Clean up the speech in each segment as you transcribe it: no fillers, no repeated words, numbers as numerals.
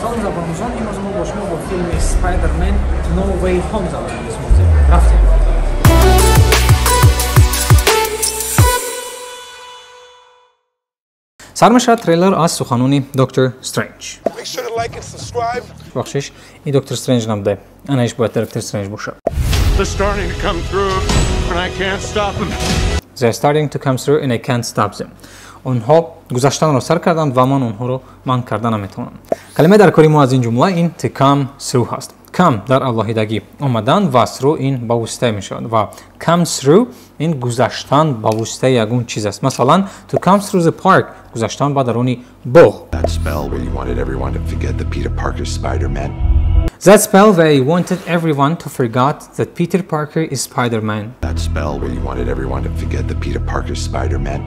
Салом забономӯзон, имрӯз мо бо шумо бо филми Spider-Man No Way Home забономӯз мозем. Рафтем. Сар мешавад трейлер аз суханони Доктор Стрендж. Бахшиш, ин Доктор Стрендж набуде. Анаиш бояд Доктор Стрендж бошад. They're starting to come through and I can't stop them. They're starting to come through and I can't stop them. Онҳо гузаштанро сар карданд ва ман онҳоро манъ карда наметавонам. Калимаи дар кори мо аз ин ҷумла ин to come through ҳаст. Come дар алоҳидагӣ омадан ва through ин ба воситае мешавад ва come through ин гузаштан ба воситаи ягон чиз аст. Масалан, to come through the park гузаштан ба даруни боғ. That spell where you wanted everyone to forget that Peter Parker's Spider-Man. That spell where you wanted everyone to forget that Peter Parker is Spider-Man. That spell where you wanted everyone to forget that Peter Parker's Spider-Man.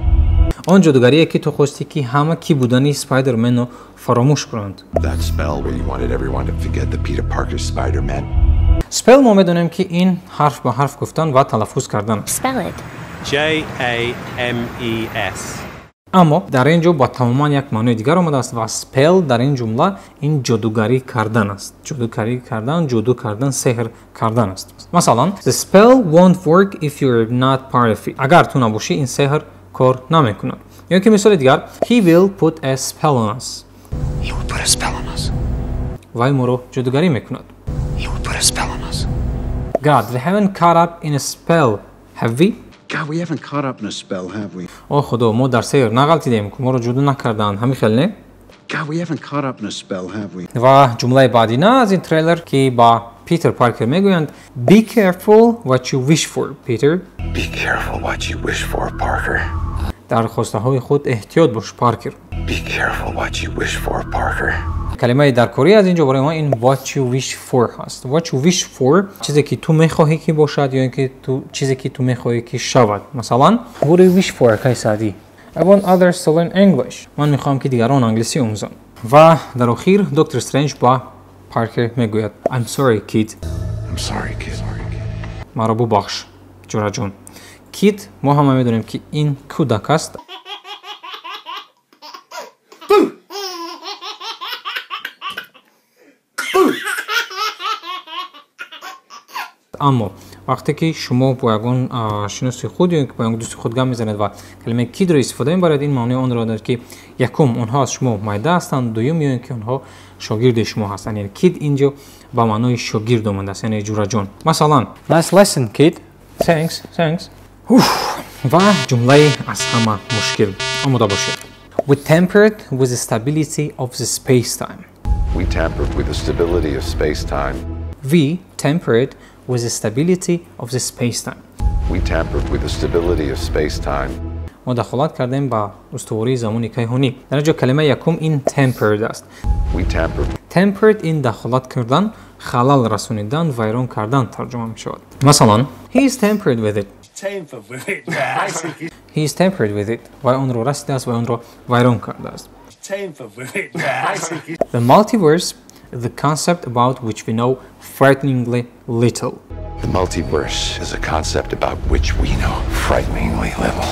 Он ҷодугарие ки ту хостӣ ки ҳама кӣ будани Спайдерменро фаромӯш кунанд. That spell where you wanted everyone to forget that Peter Parker's Spider-Man. Spell мо медонем ки ин ҳарф ба ҳарф гуфтан ва талаффуз кардан. Spell it. J A M E S. Аммо дар ин ҷо ба тамоман як маънои дигар омадааст ва spell дар ин ҷумла ин ҷодугарӣ кардан аст. Ҷодугарӣ кардан, ҷоду кардан, сеҳр кардан аст. Масалан, the spell won't work if you're not part of it. Агар ту набошӣ, ин сеҳр кор намекунад. Ё ки мисоли дигар, he will put a spell on us. He will put a spell on us. Вай моро ҷодугарӣ мекунад. He will put a spell on us. God, we haven't caught up in a spell, have we? God, we haven't caught up in a spell, have we? О худо, мо дар сеҳр нағалтидем, моро ҷудо накарданд, ҳамин хел не? God, we haven't caught up in a spell, have we? Ва ҷумлаи баъдина аз ин трейлер ки ба Питер Паркер мегӯянд: Be careful what you wish for, Peter. Be careful what you wish for, Parker. Дар хостаҳои худ эҳтиёт бош, Паркер. Be careful what you wish for, Parker. Калимаи даркорӣ аз ин ҷо барои мо ин what you wish for ҳаст. What you wish for чизе ки ту мехоҳӣ ки бошад ё ин ки ту чизе ки ту мехоҳӣ ки шавад. Масалан, what do you wish for, акай Саъдӣ? I want others to learn English. Ман мехоҳам ки дигарон англисӣ омӯзанд. Ва дар охир Доктор Стрендж ба Паркер мегӯяд: I'm sorry, kid. I'm sorry, kid. Маро бубахш, ҷураҷон. Kid мо ҳама медонем ки ин кӯдак аст. Аммо вақте ки шумо бо ягон шиноси худ ё ин ки бо ягон дӯсти худ гап мезанед ва калимаи kid-ро истифода мебаред, ин маънои онро дорад ки якум онҳо аз шумо майда ҳастанд, дуюм ё ин ки онҳо шогирди шумо ҳастанд. Яъне kid ин ҷо ба маънои шогирд омадааст, яъне ҷураҷон. Масалан, nice lesson, kid. Thanks, thanks. Ва ҷумлаи аз ҳама мушкил. Омода бошед. We tampered with the stability of the space-time. We tampered with the stability of space-time. We tampered with the stability of the space-time. We tampered with the stability of space-time. Мо дахолат кардем ба устувории замони кайҳонӣ. Дар ин ҷо калимаи якум ин tampered аст. We tampered. Tampered ин дахолат кардан, халал расонидан, вайрон кардан тарҷума мешавад. Масалан, he is tampered with it. Tampered with it. He is tampered with it. Вай онро расидааст, вай онро вайрон кардааст. Tampered with it. The multiverse is the concept about which we know frighteningly little. The multiverse is a concept about which we know frighteningly little.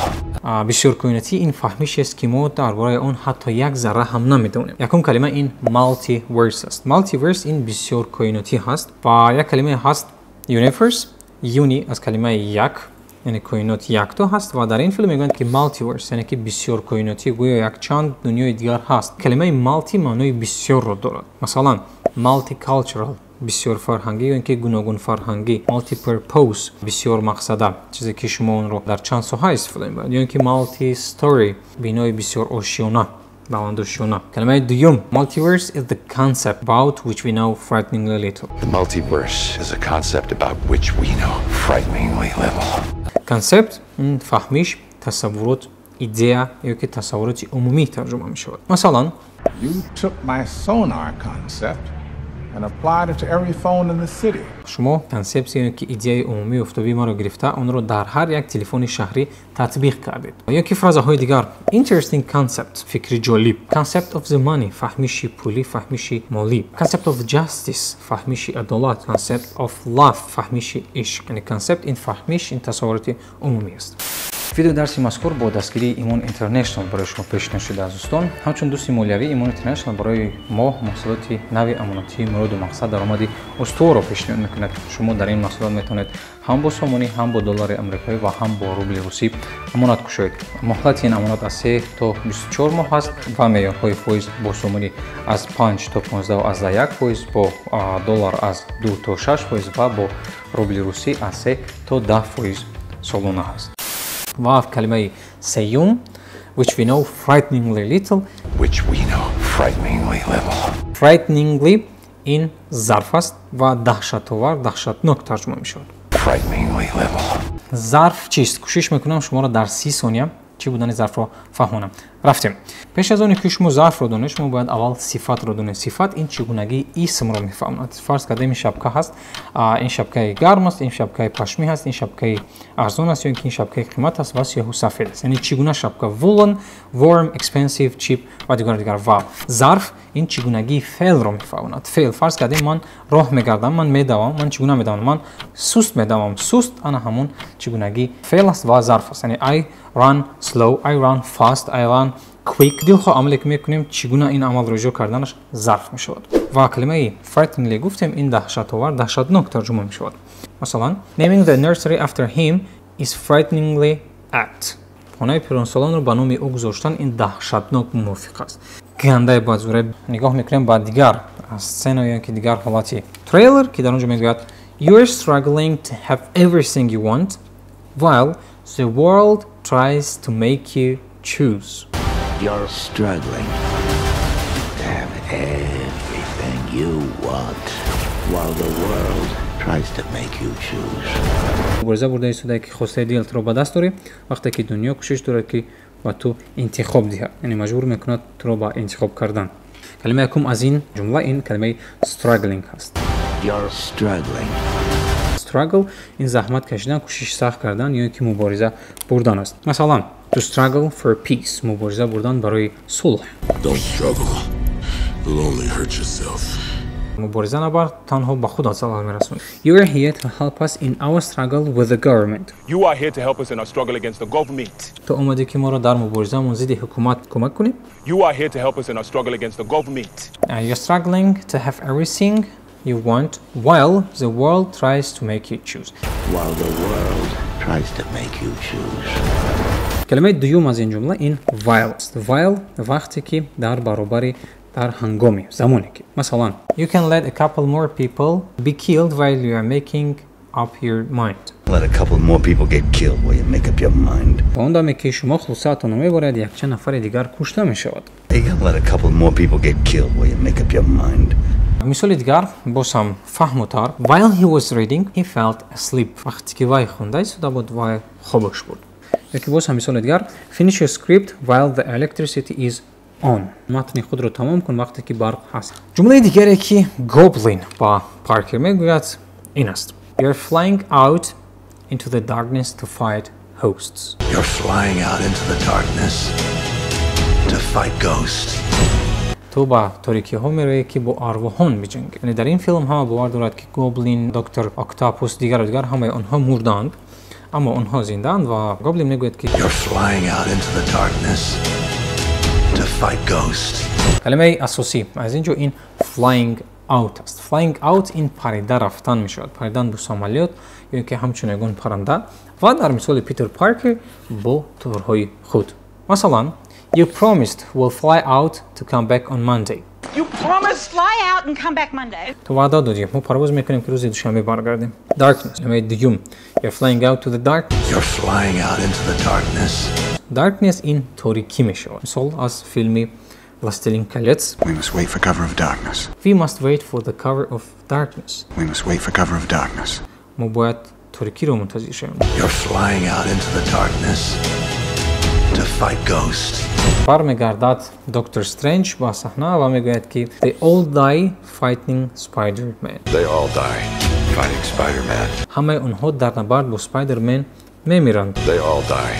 Бисёркоинотӣ ин фаҳмишест ки мо дар бораи он ҳатто як зарра ҳам намедонем. Якум калима ин multiverse аст. Multiverse ин бисёркоинотӣ ҳаст ва як калимае ҳаст universe, uni аз калимаи як, яъне коинот якто ҳаст ва дар ин филм мегӯянд ки multiverse, яъне ки бисёркоинотӣ, гӯё якчанд дунёи дигар ҳаст. Калимаи multi маънои бисёрро дорад. Масалан, multicultural бисёрфарҳангӣ ё ин ки гуногунфарҳангӣ, multipurpose бисёрмақсада, чизе ки шумо онро дар чанд соҳа истифода мебаред, ё ин ки multi-story бинои бисёрошёна, баландошёна. Калимаи дуюм multiverse is the concept about which we know frighteningly little. The multiverse is a concept about which we know frighteningly little. Concept ин фаҳмиш, тасаввурот, идея ё ки тасаввуроти умумӣ тарҷума мешавад. Масалан, You took my sonar concept and applied it to every phone in the city. Шумо консепсия ё ки идеяи умумии офтобии маро гирифта, онро дар ҳар як телефони шаҳрӣ татбиқ кардед. Ё ки фразаҳои дигар: interesting concept, фикри ҷолиб, concept of the money, фаҳмиши пулӣ, фаҳмиши молӣ, concept of justice, фаҳмиши адолат, concept of love, фаҳмиши ишқ. Яъне concept ин фаҳмиш, ин тасаввуроти умумӣ аст. Видео дарси мазкур бо дастгирии Имон Интернешнл барои шумо пешниҳод шудааст, дӯстон. Ҳамчун дӯсти молиявӣ Имон Интернешнл барои мо маҳсулоти нави амонатии муроду мақсад даромади устуворро пешниҳод мекунад. Шумо дар ин маҳсулот метавонед ҳам бо сомонӣ, ҳам бо доллари амрикоӣ ва ҳам бо рубли русӣ амонат кушоед. Муҳлати ин амонат аз 3 то 24 моҳ аст ва меъёрҳои фоиз бо сомонӣ аз 5 то 15,1%, бо доллар аз 2 то 6% ва бо рубли русӣ аз 3 то 10% солона аст. Ва калимаи сеюм, which we know frighteningly little, which we know frighteningly little. Frighteningly ин зарф аст ва даҳшатовар, даҳшатнок тарҷума мешавад. Frighteningly little. Зарф чист? Кӯшиш мекунам шуморо дар 30 сония чӣ будани зарфро фаҳмонам. Рафтем. Пеш аз оне ки шумо зарфро донед, шумо бояд аввал сифатро донед. Сифат ин чигунагии исмро мефаҳмонад. Фарз кардем ин шапка ҳаст, ин шапкаи гарм аст, ин шапкаи пашмӣ ҳаст, ин шапкаи арзон аст ё ин ки ин шапкаи қимат аст ва сиёҳу сафед аст. Яъне чигуна шапка: woolen, warm, expensive, cheap ва дигар дигар. Ва зарф ин чигунагии феълро мефаҳмонад. Феъл, фарз кардем ман роҳ мегардам, ман медавам, ман чигуна медавам? Ман суст медавам. Суст ана ҳамон чигунагии феъл аст ва зарф аст. Яъне I run slow, I run fast, I run quick. Дилхоҳ амале ки мекунем, чигуна ин амалро иҷро карданаш зарф мешавад. Ва калимаи frighteningly гуфтем, ин даҳшатовар, даҳшатнок тарҷума мешавад. Масалан, naming the nursery after him is frighteningly apt. Хонаи пиронсолонро ба номи ӯ гузоштан ин даҳшатнок мувофиқ аст. Гандаи бадзура. Нигоҳ мекунем ба дигар сцена ё ки дигар ҳолати трейлер, ки дар он ҷо мегӯяд: You are struggling to have everything you want while the world tries to make you choose. You're struggling to have everything you want while the world tries to make you choose. Мубориза бурда истодае ки хостаи дилатро ба даст дорӣ, вақте ки дунё кӯшиш дорад ки ба ту интихоб диҳад, яъне маҷбур мекунад туро ба интихоб кардан. Калимаи якум аз ин ҷумла ин калимаи struggling ҳаст. You're struggling. Struggle ин заҳмат кашидан, кӯшиш сахт кардан ё ки мубориза бурдан аст. Масалан, to struggle for peace, мубориза бурдан барои сулҳ. Don't struggle. You'll only hurt yourself. Мубориза набар, танҳо ба худат залал мерасонӣ. You are here to help us in our struggle with the government. You are here to help us in our struggle against the government. Ту омадӣ ки моро дар муборизаамон зидди ҳукумат кӯмак кунӣ. You are here to help us in our struggle against the government. You're struggling to have everything you want while the world tries to make you choose. While the world tries to make you choose. Калимаи дуюм аз ин ҷумла ин while аст. While вақте ки дар баробари, дар ҳангоми, замоне ки. Масалан, you can let a couple more people be killed while you are making up your mind. Let a couple more people get killed while you make up your mind. Ба он даме ки шумо хулосаатонро мебаред, якчанд нафари дигар кушта мешавад. You can let a couple more people get killed while you make up your mind. Мисоли дигар боз ҳам фаҳмутар. While he was reading, he felt asleep. Вақте ки вай хонда истода буд, вай хобаш бурд. Яке боз ҳам мисоли дигар. Finish your script while the electricity is on. Матни худро тамом кун вақте ки барқ ҳаст. Ҷумлаи дигаре ки Гоблин ба Паркер мегӯяд ин аст: You're flying out into the darkness to fight hosts. You're flying out into the darkness to fight ghosts. Ту ба торикиҳо меравӣ ки бо арвоҳон биҷангӣ. Яъне дар ин филм ҳама бовар дорад ки Гоблин, доктор Октопус, дигару дигар ҳамаи онҳо мурдаанд, аммо онҳо зиндаанд ва Гоблин мегӯяд ки You're flying out into the darkness to fight ghosts. Калимаи асосӣ аз ин ҷо ин flying out аст. Flying out ин парида рафтан мешавад. Паридан бо самолёт ё ки ҳамчун ягон парранда ва дар мисоли Питер Паркер бо торҳои худ. Масалан, you promised we'll fly out to come back on Monday. You promised fly out and come back Monday. Ту ваъда додӣ, мо парвоз мекунем ки рӯзи душанбе баргардем. Darkness, калимаи дуюм. You're flying out to the dark. You're flying out into the darkness. Darkness ин торикӣ мешавад. Мисол аз филми Властелин колец. We must wait for cover of darkness. We must wait for the cover of darkness. We must wait for cover of darkness. Мо бояд торикиро мунтазир шавем. You're flying out into the darkness to fight ghosts. Бармегардад Доктор Стрэндж ба саҳна ва мегӯяд ки they all die fighting Spider-Man. They all die fighting Spider-Man. Ҳамаи онҳо дар набард бо Spider-Man мемиранд. They all die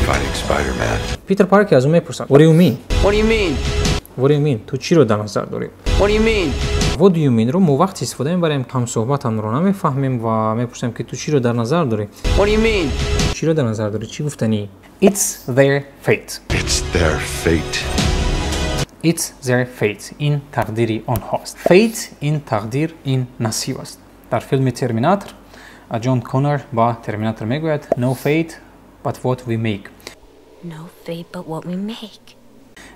fighting Spider-Man. Питер Паркер аз ӯ мепурсад: What do you mean? What do you mean? What do you mean? Ту чиро дар назар дорӣ? What do you mean? What do you mean ро мо вақте истифода мебарем, ҳамсӯҳбатамро намефаҳмем ва мепурсем, ки ту чиро дар назар дорӣ? What do you mean? Чиро дар назар дорӣ? Чӣ гуфтанӣ? It's their fate. It's their fate. It's their fate. Ин тақдири онҳост. Fate ин тақдир, ин насиб аст. Дар филми Терминатор Ҷон Коннор ба Терминатор мегӯяд: No fate but what we make. No fate but what we make.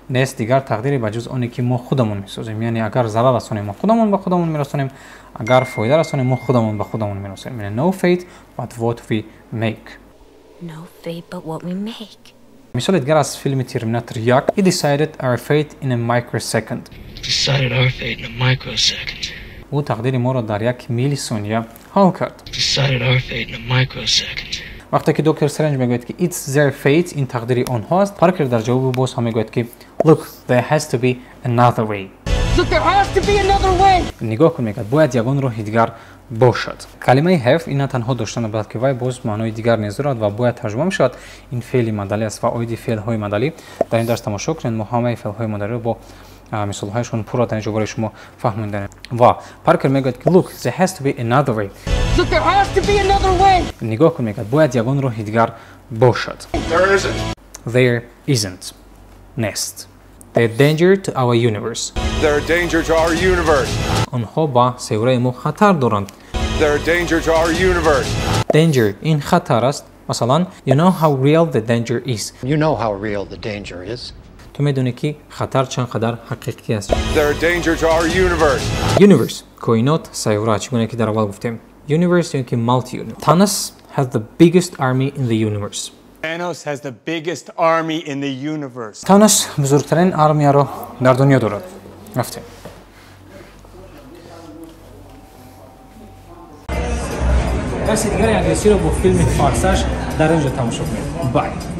Нест дигар тақдире ба ҷуз оне ки мо худамон месозем. Яъне агар зарар расонем, мо худамон ба худамон мерасонем, агар фоида расонем, мо худамон ба худамон мерасонем. Яъне no fate but what we make. No fate but what we make. Мисоли дигар аз филми Терминатор 1: He decided our fate in a microsecond. Decided our fate in a microsecond. Ӯ тақдири моро дар як миллисония ҳал кард. Decided our fate in a microsecond. Вақте ки доктор Стрэнҷ мегӯяд, ки it's their fate, ин тақдири онҳо аст, Паркер дар ҷавоби боз ҳам мегӯяд, ки look, there has to be another way. Look, there has to be another way. Нигоҳ кун, мегӯяд, бояд ягон роҳи дигар бошад. Калимаи have ин на танҳо доштан, балки вай боз маънои дигар низ дорад ва бояд тарҷума мешавад. Ин феъли модалӣ аст ва оиди феълҳои модалӣ дар ин дарс тамошо кунед. Мо ҳамаи феълҳои модалиро бо мисолҳояшон пурра дар ин ҷо барои шумо фаҳмондаем. Ва Паркер мегӯяд, ки look, there has to be another way. Look, there has to be another way. Нигоҳ кун, мегӯяд, бояд ягон роҳи дигар бошад. There isn't. There isn't. Нест. They're danger to our universe. They're a danger to our universe. Онҳо ба сайёраи мо хатар доранд. They're a danger to our universe. Danger ин хатар аст. Масалан, you know how real the danger is. You know how real the danger is. Ту медонӣ, ки хатар чанд қадар ҳақиқӣ аст. They're a danger to our universe. Universe, коинот, сайёра, чӣ гуна ки дар аввал гуфтем. Universe ё ки multi universe. Thanos has the biggest army in the universe. Thanos has the biggest army in the universe. Танос бузургтарин армияро дар дунё дорад. Рафтем. Дарси дигари англисиро бо филми Форсаж дар ин ҷо тамошо кунед. Bye.